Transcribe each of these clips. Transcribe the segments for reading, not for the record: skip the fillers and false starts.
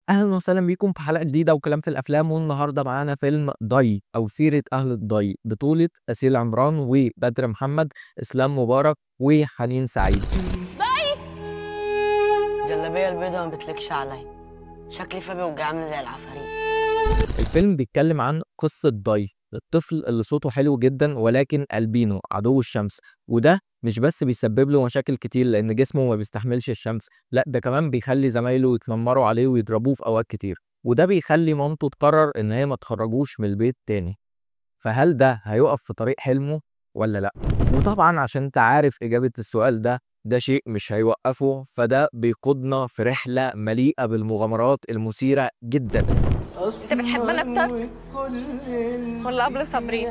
أهلًا وسهلًا بيكم في حلقة جديدة وكلام في الأفلام، والنهارده معانا فيلم ضي أو سيرة أهل الضي بطولة أسيل عمران وبدر محمد، إسلام مبارك وحنين سعيد. ضي! الجلابية البيضة ما بتليقش عليا، شكلي فبي وجعان زي العفاريت. الفيلم بيتكلم عن قصة ضي، الطفل اللي صوته حلو جدا ولكن ألبينو عدو الشمس، وده مش بس بيسبب له مشاكل كتير لأن جسمه ما بيستحملش الشمس، لا ده كمان بيخلي زمايله يتنمروا عليه ويضربوه في أوقات كتير، وده بيخلي مامته تقرر إن هي ما تخرجوش من البيت تاني. فهل ده هيقف في طريق حلمه ولا لأ؟ وطبعا عشان انت عارف إجابة السؤال ده، ده شيء مش هيوقفه، فده بيقودنا في رحلة مليئة بالمغامرات المثيرة جدا. انت بتحبنا اكتر ولا قبل صابرين؟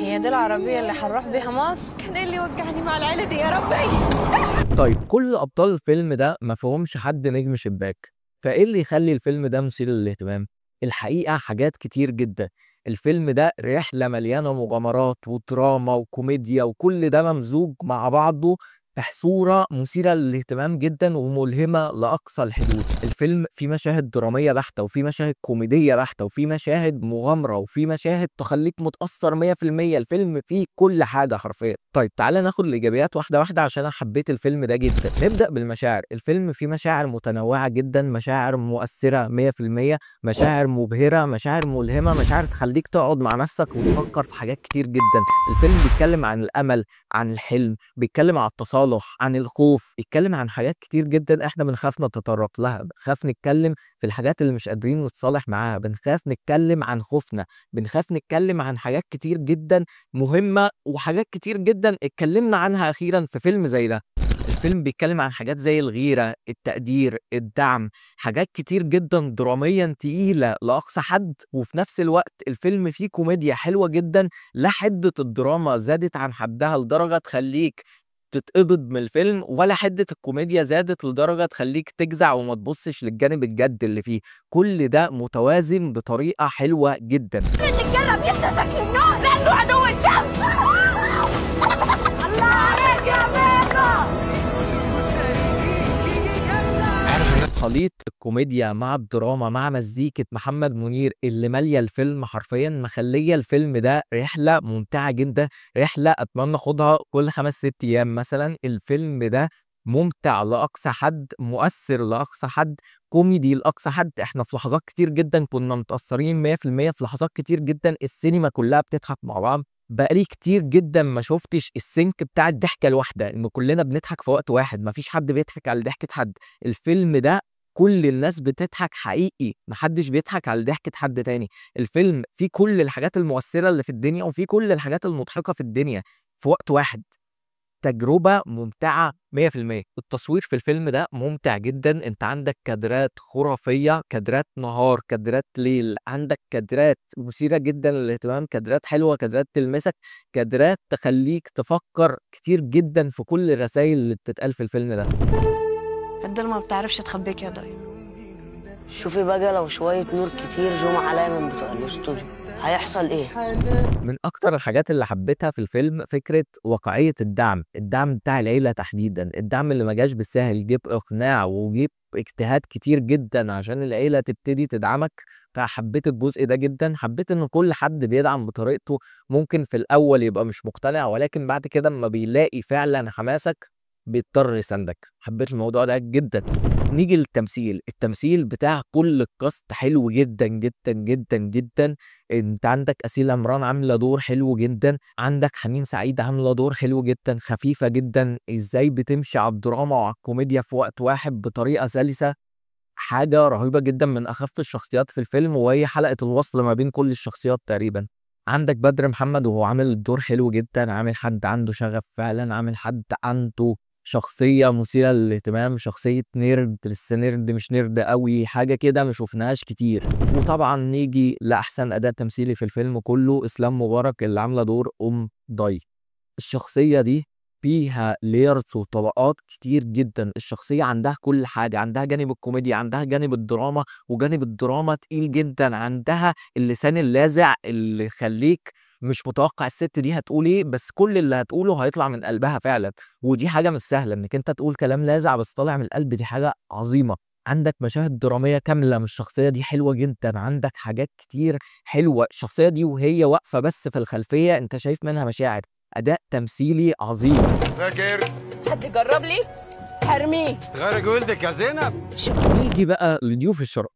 هي دي العربية اللي هنروح بيها مصر؟ كان ايه اللي وجعني مع العيلة دي يا ربي؟ طيب كل أبطال الفيلم ده ما فيهمش حد نجم شباك، فإيه اللي يخلي الفيلم ده مثير للاهتمام؟ الحقيقة حاجات كتير جدا. الفيلم ده رحلة مليانة مغامرات ودراما وكوميديا، وكل ده ممزوج مع بعضه في صورة مثيرة للاهتمام جدا وملهمة لأقصى الحدود. الفيلم فيه مشاهد درامية بحتة، وفيه مشاهد كوميدية بحتة، وفيه مشاهد مغامرة، وفيه مشاهد تخليك متأثر 100%. الفيلم فيه كل حاجة حرفيا. طيب تعالى ناخد الإيجابيات واحدة واحدة عشان أنا حبيت الفيلم ده جدا. نبدأ بالمشاعر. الفيلم فيه مشاعر متنوعة جدا، مشاعر مؤثرة 100%، مشاعر مبهرة، مشاعر ملهمة، مشاعر تخليك تقعد مع نفسك وتفكر في حاجات كتير جدا. الفيلم بيتكلم عن الأمل، عن الحلم، بيتكلم عن التصالح، عن الخوف، بيتكلم عن حاجات كتير جدا احنا بنخاف نتطرق لها، بنخاف نتكلم في الحاجات اللي مش قادرين نتصالح معاها، بنخاف نتكلم عن خوفنا، بنخاف نتكلم عن حاجات كتير جدا مهمة وحاجات كتير جدا اتكلمنا عنها أخيرا في فيلم زي ده. الفيلم بيتكلم عن حاجات زي الغيرة، التقدير، الدعم، حاجات كتير جدا دراميا تقيلة لأقصى حد، وفي نفس الوقت الفيلم فيه كوميديا حلوة جدا، لا حدة الدراما زادت عن حدها لدرجة تخليك تتقبض من الفيلم، ولا حدة الكوميديا زادت لدرجة تخليك تجزع وما تبصش للجانب الجد اللي فيه. كل ده متوازن بطريقة حلوة جدا. اللي جرب ينسى شكل النور لأنه عدو الشمس. الله عليك يا بيضة. خليط الكوميديا مع الدراما مع مزيكة محمد منير اللي مالية الفيلم حرفيا، مخلية الفيلم ده رحلة ممتعة جدا، رحلة أتمنى أخدها كل 5-6 أيام مثلا. الفيلم ده ممتع لأقصى حد، مؤثر لأقصى حد، كوميدي لأقصى حد. احنا في لحظات كتير جدا كنا متأثرين 100%، في لحظات كتير جدا السينما كلها بتضحك مع بعض. بقالي كتير جدا ما شفتش ال sync بتاع الضحكة الواحدة، إن كلنا بنضحك في وقت واحد، مفيش حد بيضحك على ضحكة حد. الفيلم ده كل الناس بتضحك حقيقي، محدش بيضحك على ضحكة حد تاني. الفيلم فيه كل الحاجات المؤثرة اللي في الدنيا وفيه كل الحاجات المضحكة في الدنيا في وقت واحد. تجربة ممتعة 100%. التصوير في الفيلم ده ممتع جدا، انت عندك كادرات خرافية، كادرات نهار، كادرات ليل، عندك كادرات مثيرة جدا للاهتمام، كادرات حلوة، كادرات تلمسك، كادرات تخليك تفكر كتير جدا في كل الرسائل اللي بتتقال في الفيلم ده. الضلمة ما بتعرفش تخبيك يا ضي. شوفي بقى لو شوية نور كتير جم عليا من بتوع الاستوديو هيحصل ايه؟ من اكتر الحاجات اللي حبيتها في الفيلم فكرة واقعية الدعم، الدعم بتاع العيلة تحديدا، الدعم اللي ما جاش بالساهل، جه باقناع وجه باجتهاد كتير جدا عشان العيلة تبتدي تدعمك. فحبيت الجزء ده جدا، حبيت ان كل حد بيدعم بطريقته، ممكن في الاول يبقى مش مقتنع ولكن بعد كده اما بيلاقي فعلا حماسك بيضطر يساندك. حبيت الموضوع ده جدا. نيجي للتمثيل. التمثيل بتاع كل الكاست حلو جدا جدا جدا جدا. انت عندك أسيل عمران عامله دور حلو جدا، عندك حنين سعيد عامله دور حلو جدا، خفيفه جدا، ازاي بتمشي على الدراما وعلى الكوميديا في وقت واحد بطريقه سلسه، حاجه رهيبه جدا. من اخف الشخصيات في الفيلم وهي حلقه الوصل ما بين كل الشخصيات تقريبا. عندك بدر محمد وهو عامل الدور حلو جدا، عامل حد عنده شغف فعلا، عامل حد عنده شخصية مثيرة للاهتمام، شخصية nerd بس nerd مش nerd قوي، حاجة كده ما شفناهاش كتير. وطبعا نيجي لأحسن أداء تمثيلي في الفيلم كله، إسلام مبارك اللي عاملة دور أم ضي. الشخصية دي فيها layers وطبقات كتير جدا، الشخصية عندها كل حاجة، عندها جانب الكوميديا، عندها جانب الدراما، وجانب الدراما تقيل جدا، عندها اللسان اللاذع اللي يخليك مش متوقع الست دي هتقول ايه، بس كل اللي هتقوله هيطلع من قلبها فعلا، ودي حاجة مش سهلة انك انت تقول كلام لاذع بس طالع من القلب، دي حاجة عظيمة. عندك مشاهد درامية كاملة من الشخصية دي حلوة جدًا، عندك حاجات كتير حلوة، الشخصية دي وهي واقفة بس في الخلفية أنت شايف منها مشاعر، أداء تمثيلي عظيم. فاكر؟ حد جرب لي؟ حرميه. غير جلدك يا زينب. نيجي بقى لضيوف الشرف.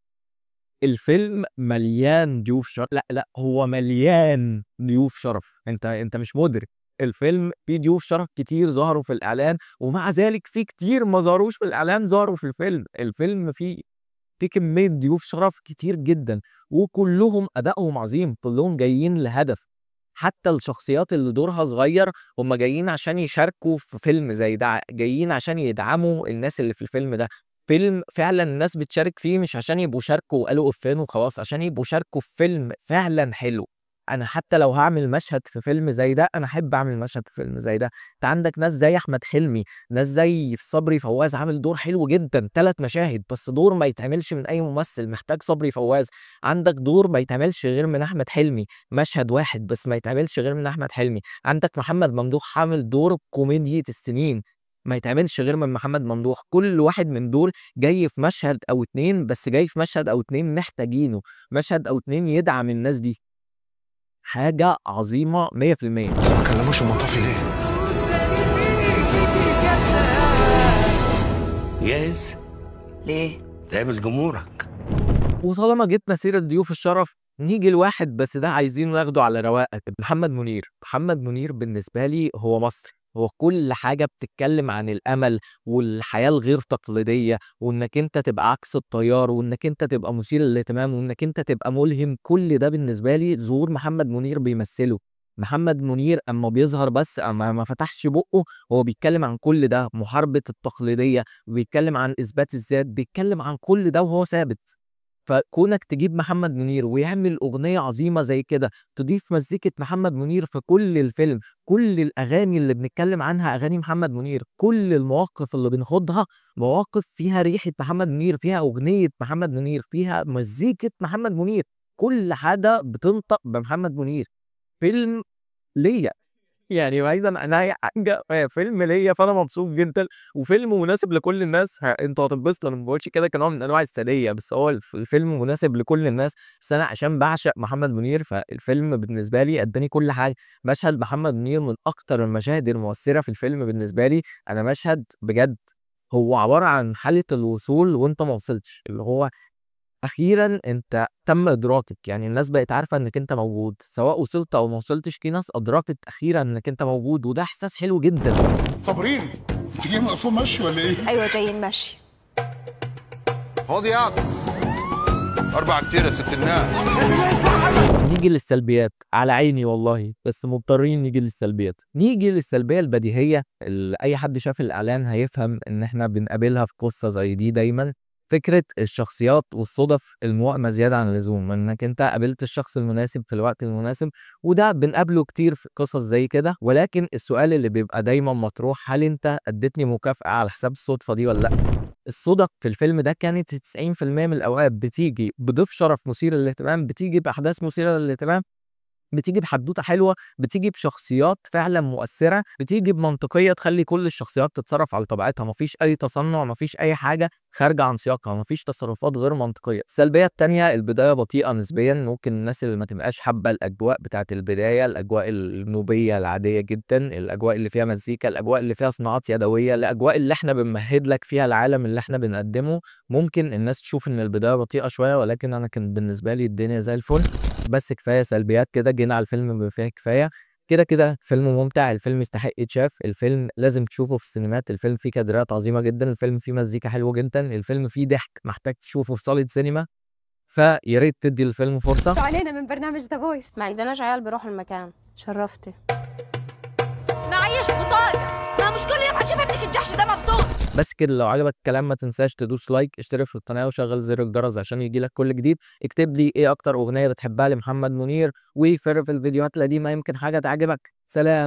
الفيلم مليان ضيوف شرف، لا لا هو مليان ضيوف شرف، انت مش مدرك. الفيلم فيه ضيوف شرف كتير ظهروا في الإعلان، ومع ذلك في كتير ما ظهروش في الإعلان ظهروا في الفيلم. الفيلم فيه كمية ضيوف شرف كتير جدا، وكلهم أدائهم عظيم، كلهم جايين لهدف. حتى الشخصيات اللي دورها صغير هم جايين عشان يشاركوا في فيلم زي ده، جايين عشان يدعموا الناس اللي في الفيلم ده. فيلم فعلا الناس بتشارك فيه مش عشان يبقوا شاركوا وقالوا افين وخلاص، عشان يبقوا شاركوا في فيلم فعلا حلو. انا حتى لو هعمل مشهد في فيلم زي ده انا احب اعمل مشهد في فيلم زي ده. انت عندك ناس زي احمد حلمي، ناس زي صبري فواز عامل دور حلو جدا، 3 مشاهد بس، دور ما يتعملش من اي ممثل، محتاج صبري فواز. عندك دور ما يتعملش غير من احمد حلمي، مشهد واحد بس ما يتعملش غير من احمد حلمي. عندك محمد ممدوح عامل دور كوميديا السنين، ما يتعملش غير من محمد ممدوح. كل واحد من دول جاي في مشهد او 2، بس جاي في مشهد او 2 محتاجينه، مشهد او 2 يدعم الناس دي. حاجة عظيمة 100%. بس ما كلموش المطافي ليه؟ جاهز؟ ليه؟ تقابل جمهورك. وطالما جبنا سيرة ضيوف الشرف نيجي لواحد بس ده عايزين ناخده على رواقه كده، محمد منير. محمد منير بالنسبة لي هو مصر، هو كل حاجة بتتكلم عن الأمل والحياة الغير تقليدية، وإنك أنت تبقى عكس التيار، وإنك أنت تبقى مثير للاهتمام، وإنك أنت تبقى ملهم. كل ده بالنسبة لي ظهور محمد منير بيمثله. محمد منير أما بيظهر بس، أما ما فتحش بقه، هو بيتكلم عن كل ده، محاربة التقليدية، بيتكلم عن إثبات الذات، بيتكلم عن كل ده وهو ثابت. فكونك تجيب محمد منير ويعمل أغنية عظيمة زي كده، تضيف مزيكة محمد منير في كل الفيلم، كل الأغاني اللي بنتكلم عنها أغاني محمد منير، كل المواقف اللي بنخوضها مواقف فيها ريحة محمد منير، فيها أغنية محمد منير، فيها مزيكة محمد منير، كل حاجة بتنطق بمحمد منير. فيلم ليا، يعني بعيدا عن اي حاجة، فيلم ليا، فانا مبسوط جدا، وفيلم مناسب لكل الناس. انتوا هتنبسطوا، انا ما بقولش كده كنوع من انواع الساديه، بس هو الفيلم مناسب لكل الناس. بس انا عشان بعشق محمد منير فالفيلم بالنسبة لي اداني كل حاجة. مشهد محمد منير من اكتر المشاهد المؤثرة في الفيلم بالنسبة لي. انا مشهد بجد هو عبارة عن حاله الوصول وانت ما وصلتش، اللي هو اخيرا انت تم ادراكك، يعني الناس بقت عارفه انك انت موجود، سواء وصلت او ما وصلتش، في ناس ادركت اخيرا انك انت موجود، وده احساس حلو جدا. صابرين انت جاية من اسوان مشي ولا ايه؟ ايوه جايين مشي. خد يا 4 كتير يا ست الناس. نيجي للسلبيات، على عيني والله، بس مضطرين نيجي للسلبيات. نيجي للسلبيه البديهيه اللي اي حد شاف الاعلان هيفهم ان احنا بنقابلها في قصة زي دي دايما، فكرة الشخصيات والصدف الموائمة زيادة عن اللزوم، انك انت قابلت الشخص المناسب في الوقت المناسب، وده بنقابله كتير في قصص زي كده. ولكن السؤال اللي بيبقى دايما مطروح، هل انت اديتني مكافأة على حساب الصدفة دي ولا لا؟ الصدف في الفيلم ده كانت 90% من الاوقات بتيجي بضيف شرف مثير للاهتمام، بتيجي باحداث مثيرة للاهتمام، بتيجي بحدوته حلوة، بتيجي بشخصيات فعلا مؤثرة، بتيجي بمنطقية تخلي كل الشخصيات تتصرف على طبيعتها، مفيش اي تصنع، مفيش اي حاجة خارجه عن سياقها، مفيش تصرفات غير منطقية. السلبية الثانية، البداية بطيئه نسبيا، ممكن الناس اللي ما تبقاش حابة الاجواء بتاعه البداية، الاجواء النوبيه العادية جدا، الاجواء اللي فيها مزيكا، الاجواء اللي فيها صناعات يدوية، الاجواء اللي احنا بنمهد لك فيها العالم اللي احنا بنقدمه، ممكن الناس تشوف ان البداية بطيئه شوية، ولكن انا كان بالنسبة لي الدنيا زي الفل. بس كفاية سلبيات كده، جينا على الفيلم بما فيها كفاية. كده كده فيلم ممتع، الفيلم يستحق يتشاف، الفيلم لازم تشوفه في السينمات، الفيلم فيه كادرات عظيمة جدا، الفيلم فيه مزيكا حلوة جدا، الفيلم فيه ضحك محتاج تشوفه في صاله سينما، فيا ريت تدي الفيلم فرصة. علينا من برنامج The Voice، ما عندناش عيال بيروحوا المكان. شرفتي. معيش بطاقة، ما مش كل يوم هتشوف ابنك الجحش ده مبسوط. بس كده، لو عجبك الكلام ما تنساش تدوس like، اشترك في القناة وشغل زر الجرس عشان يجيلك كل جديد. اكتب لي ايه اكتر اغنية بتحبها لمحمد منير، وفر في الفيديوهات القديمة يمكن حاجة تعجبك. سلام.